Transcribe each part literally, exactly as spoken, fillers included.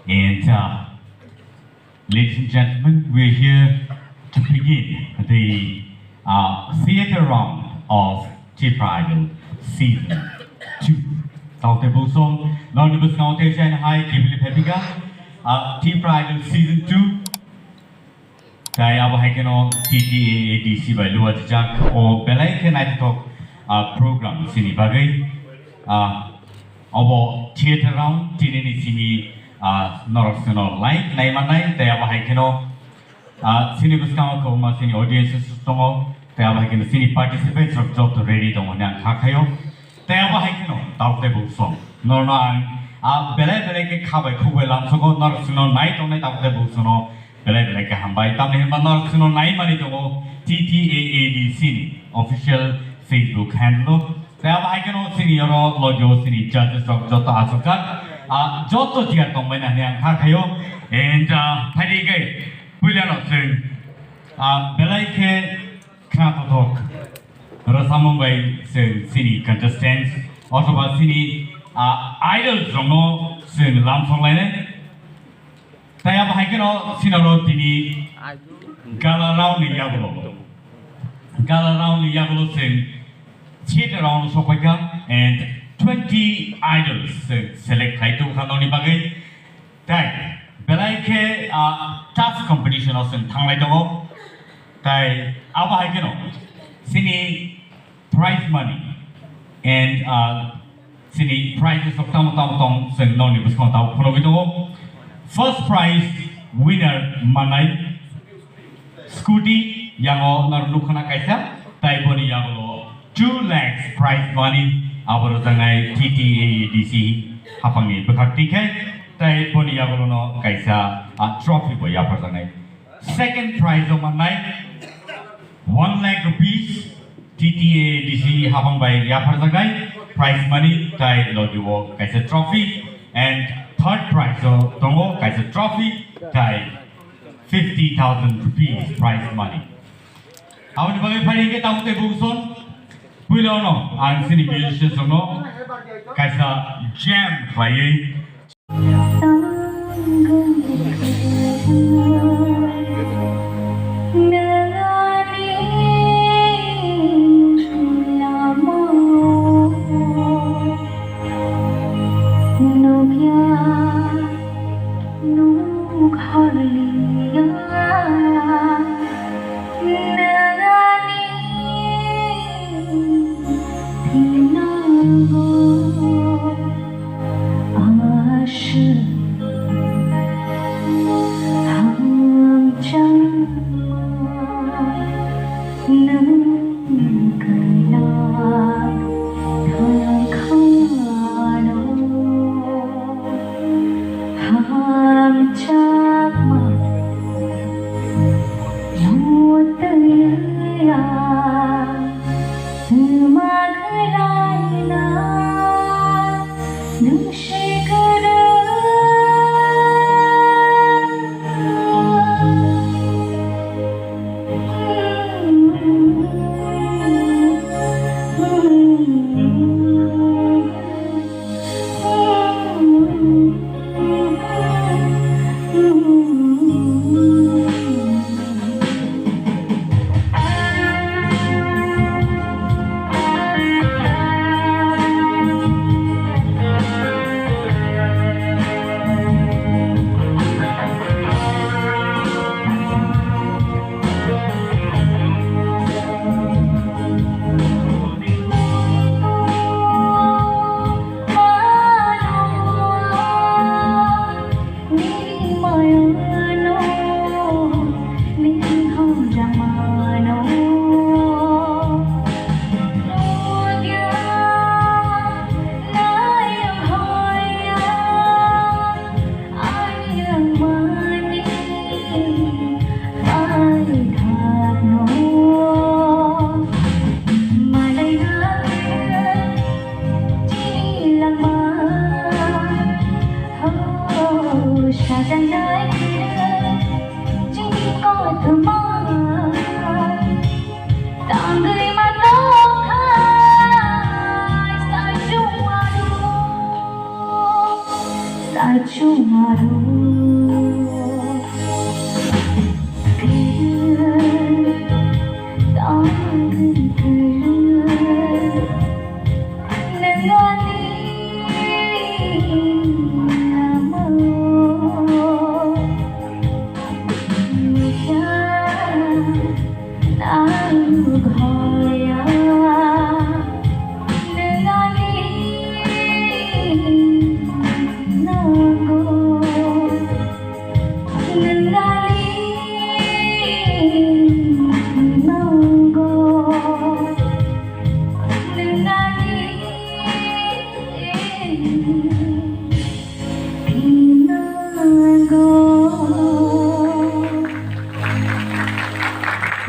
And uh, ladies and gentlemen, we're here to begin the uh, theater round of Tipra Idol Season two. Taute busong, non ni busong te shine high, kibili pepika, uh, Tipra Idol Season two. Tai abo hai kheno T T A A D C bai luwa jijak o belai khe naithothok, ah, program sini bagwi, ah, obo theater round tini ni simi, ah, norok seno live nai mannai tai abo hai kheno, ah, sini bwskango kwbangma sini audiences tongo tai abo hai kheno sini participants rok joto ready tongo hwnwi ang kha khaio. Tai abo hai kheno tabuk tei buk song. Norno ang, ah, belai belai khe kha bai khuk bai lamsogo, norok chwngno nai tongnai tabuk tei buk songno belai belai khe hambai. Tamni hwnba norok chwngno nai mani tongo T T A A D C ni official Facebook handle o. Tai abo hai kheno chini oro logio chini judges rok joto achukjak, ah, joto tiyar tongbai na hwnwi ang kha khaio. And, ah, phaidi khe puilano chwng, ah, belai khe khna thothok. Rwchapmung bai chwng chini contestants othoba chini, ah, idols rokno chwng lamsok lainai. Tai abo hai kheno chini oro tini gala round ni yagulo, gala round ni yagulo chwng theater round sokpaikha and twenty idols chwng select khlai tongkha nokni bagwi. Tai belai khe, ah, tough competition o chwng thanglai tongo. Tai abo hai kheno chini prize money and, ah, chini prizes rok tamo tamo tong chwng nokni bwskango tabuk phunugwi tongo. First prize winner manai Scooty, yango naro nukha na kaisa, tai boni yagulo two lakhs prize money abo rwjaknai T T A A D C haphangni bwkhak twi khe, tai boni yagulono kaisa, ah, trophy bo yapharjaknai. Second prize o mannai one lakh rupees T T A A D C haphang bai yapharjaknai prize money tai logi o kaisa trophy and third prize o tongo kaisa trophy tai fifty thousand rupees prize money. Aboni bagwi phai hwnkhe tabuk tei buk song puila no ang chini musicians rokno kaisa jam khlaiwi. Nukya, nuk harliya, nani tinago aswk hamjakma. Nwng kainak thangkhano hamjakma motwiya twma khlaina. Nini mayano, nini hamjakmano, nugya nayang hoya, ayang mani, ai thakno, malai na. Chini langma, ho, sajanai khe, chini kothoma, tangwi ma tongkha, sachuma ru, sachuma.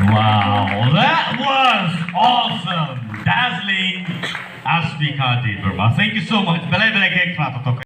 Wow, that was awesome, dazzling, Aspika Debbarma. Thank you so much. Belai belai khe khna totok.